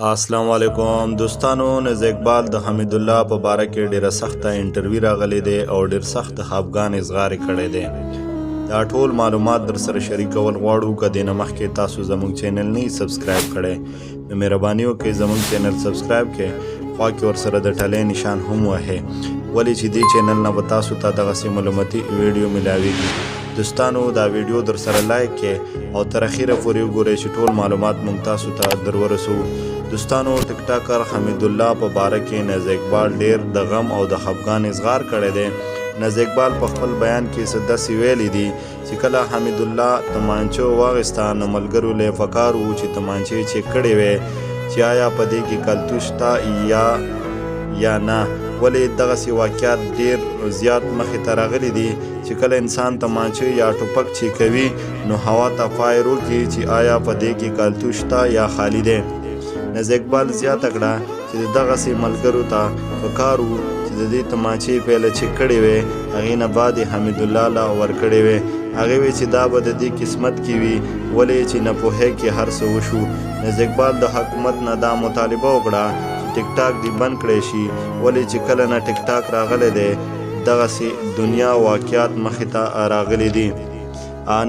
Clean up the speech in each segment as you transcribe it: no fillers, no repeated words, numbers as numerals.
اسلام علیکم دوستانو، نز اقبال د حمید الله په باره کې ډیره سخته انټرویو راغلې ده او ډیر سخت خفګان اظهار کړی دی. دا ټول معلومات در سره شریکول غواړو. که دې نه مخکې تاسو زموږ چینل نه سبسکرایب کړی، نو مهرباني وکړئ زموږ چینل سبسکرایب کړئ، خوا کې ورسره د ټلې نشان هم وهئ، ولې چې دې چینل نه به تاسو ته دغسې معلوماتي ویډیو ملاویږي. دوستانو، دا ویډیو در سره لایک کړئ او تر اخیره پورې وګورئ چې ټول معلومات مونږ تاسو ته در ورسوو. دوستانو، ټیک ټاکر حمید الله په باره کې نز اقبال ډیر د غم او د خفګان اظهار کړی دی. نز اقبال په خپل بیان کې څه داسې ویلي دي چې کله حمید الله تمانچه واغسته، نو ملګرو له فکار وو چې تمانچې چیک کړې وې چې آیا په دې کې کلتوش شته یا نه، ولې دغسې واقعات ډیر زیات مخې ته راغلي دي چې کله انسان تمانچه یا ټوپک چیکوي، نو هوا ته فایر وکړي چې آیا په دې کې کلتوش شته یا خالی دی. نز اقبال زیاته کړه چې دغسې ملګرو ته پکار وو چې د دې تمانچې پیله چیک کړې وې، هغې نه بعد یې حمید الله له ورکړې وې. هغې وی چې دا به د دې قسمت کې وي، ولې چې نه پوهۍ کې هر څه وشو. نز اقبال د حکومت نه دا مطالبه وکړه چې ټیک ټاک دې بند کړی شي، ولې چې کله نه ټیک ټاک راغلی دی، دغسې دنیا واقعات مخې ته راغلي دي.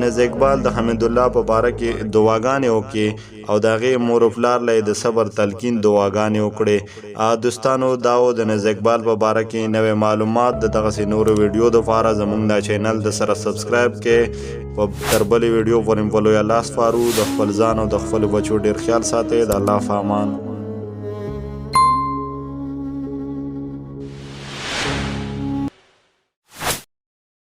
نز اقبال د حمید الله په باره کې دعاګانې وکړې او د هغې مور او پلار له د صبر تلقین دعاګانې وکړې. دوستانو، دا و د نز اقبال په باره کې نوې معلومات. د دغسې نورو ویډیو دپاره زموږ دا چینل د سره سبسکرایب کړئ. په تر بلې ویډیو پورې په لوی الله سپارو. د خپل ځان او د خپلو بچو ډېر خیال ساتئ. د الله په امان.